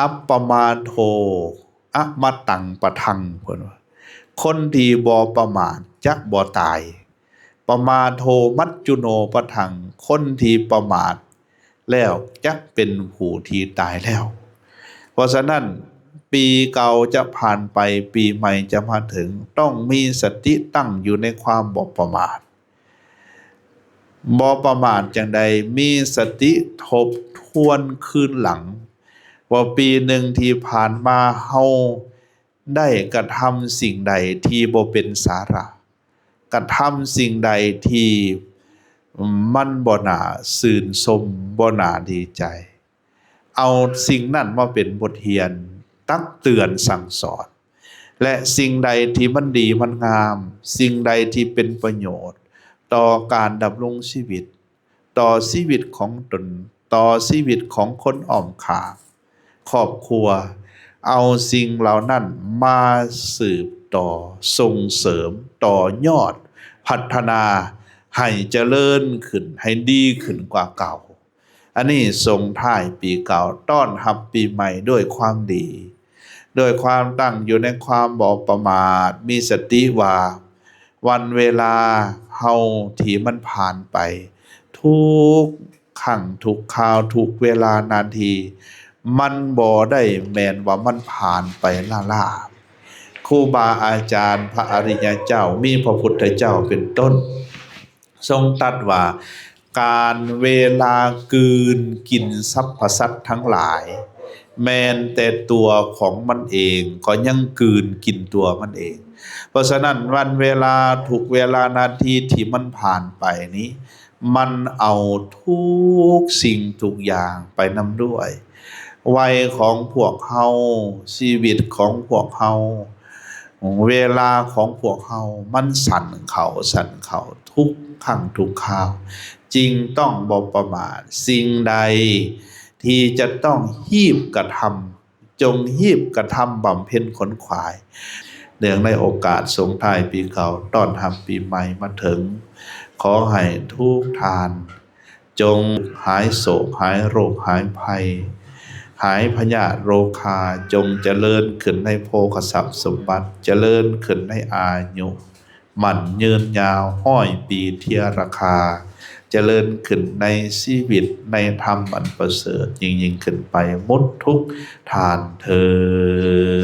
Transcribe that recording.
ອັບປະມາໂທ ອະມະຕັງປະທັງ ເພິ່ນວ່າ ຄົນທີ່ບໍ່ປະໝາດຈະບໍ່ຕາຍ. ປະມາໂທ ມັດຈຸໂນປະທັງ ຄົນທີ່ປະໝາດແລ້ວຈະເປັນຜູ້ທີ່ຕາຍແລ້ວ. ເພາະສະນັ້ນ ປີເກົ່າຈະຜ່ານໄປ ປີໃໝ່ຈະມາເຖິງ ຕ້ອງມີສະຕິຕັ້ງຢູ່ໃນຄວາມບໍ່ປະໝາດ. ບໍ່ປະໝາດຈັ່ງໃດ? ມີສະຕິທົບທວນຄືນຫຼັງ ວ່າປີໜຶ່ງທີ່ຜ່ານມາເຮົາໄດ້ກະທຳສິ່ງໃດທີ່ບໍ່ເປັນສາລະ, ກະທຳສິ່ງໃດທີ່ມັນບໍ່ໜ້າຊື່ນຊົມ, ບໍ່ໜ້າດີໃຈ. ເອົາສິ່ງນັ້ນມາເປັນບົດຮຽນ ຕັກເຕືອນສັ່ງສອນ ແລະ ສິ່ງໃດທີ່ມັນດີມັນງາມ, ສິ່ງໃດທີ່ເປັນປະໂຫຍດຕໍ່ການດຳລົງຊີວິດ, ຕໍ່ຊີວິດຂອງຕົນ, ຕໍ່ຊີວິດຂອງຄົນອ້ອມຂ້າງ, ຄອບຄົວ, ເອົາສິ່ງເຫຼົ່ານັ້ນມາສືບຕໍ່, ສົ່ງເສີມ, ຕໍ່ຍອດ, ພັດທະນາໃຫ້ຈະເລີນຂຶ້ນ, ໃຫ້ດີຂຶ້ນກວ່າເກົ່າ. ອັນນີ້ສົ່ງທ້າຍປີເກົ່າ ຕ້ອນຮັບປີໃໝ່ດ້ວຍຄວາມດີ, ດ້ວຍຄວາມຕັ້ງຢູ່ໃນຄວາມບໍ່ປະໝາດ, ມີສະຕິວ່າວັນເວລາເຮົາທີ່ມັນຜ່ານໄປ ທຸກຄັ້ງທຸກຄາວ ທຸກເວລານາທີ ມັນບໍ່ໄດ້ແມ່ນວ່າມັນຜ່ານໄປລ້າໆ. ຄູບາອາຈານ ພະອະລິຍະເຈົ້າ ມີພະພຸດທະເຈົ້າເປັນຕົ້ນ ຊົງຕັດວ່າ ການເວລາກືນກິນສັບພະສັດທັງຫຼາຍ ແມ່ນແຕ່ຕົວຂອງມັນເອງກໍຍັງກືນກິນຕົວມັນເອງ. ເພາະສະນັ້ນ ວັນເວລາ ທຸກເວລານາທີທີ່ມັນຜ່ານໄປນີ້ ມັນເອົາທຸກສິ່ງທຸກຢ່າງໄປນຳດ້ວຍ. ໄວຂອງພວກເຮົາ, ຊີວິດຂອງພວກເຮົາ, ເວລາຂອງພວກເຮົາ ມັນສັ້ນເຂົ້າ, ສັ້ນເຂົ້າທຸກຄັ້ງທຸກຄາວ, ຈຶ່ງຕ້ອງບໍ່ປະໝາດ. ສິ່ງໃດທີ່ຈະຕ້ອງຮີບກະທຳ, ຈົ່ງຮີບກະທຳບຳເພັນຂົນຂວາຍ. ເນື່ອງໃນໂອກາດສົ່ງທ້າຍປີເກົ່າ ຕ້ອນຮັບປີໃໝ່ມາເຖິງ, ຂໍໃຫ້ທຸກທ່ານ ຈົ່ງຫາຍໂສກ, ຫາຍໂລກ, ຫາຍໄພ, ຫາຍພະຍາດໂລຄາ, ຈົ່ງຈະເລີນຂຶ້ນໃນໂພຄະຊັບສົມບັດ, ຈະເລີນຂຶ້ນໃນອາຍຸໝັ້ນຍືນຍາວຮ້ອຍປີເທຍລະຄາ, ຈະເລີນຂຶ້ນໃນຊີວິດໃນທຳອັນປະເສີດຍິ່ງໆຂຶ້ນໄປໝົດທຸກທ່ານເທີ້ນ.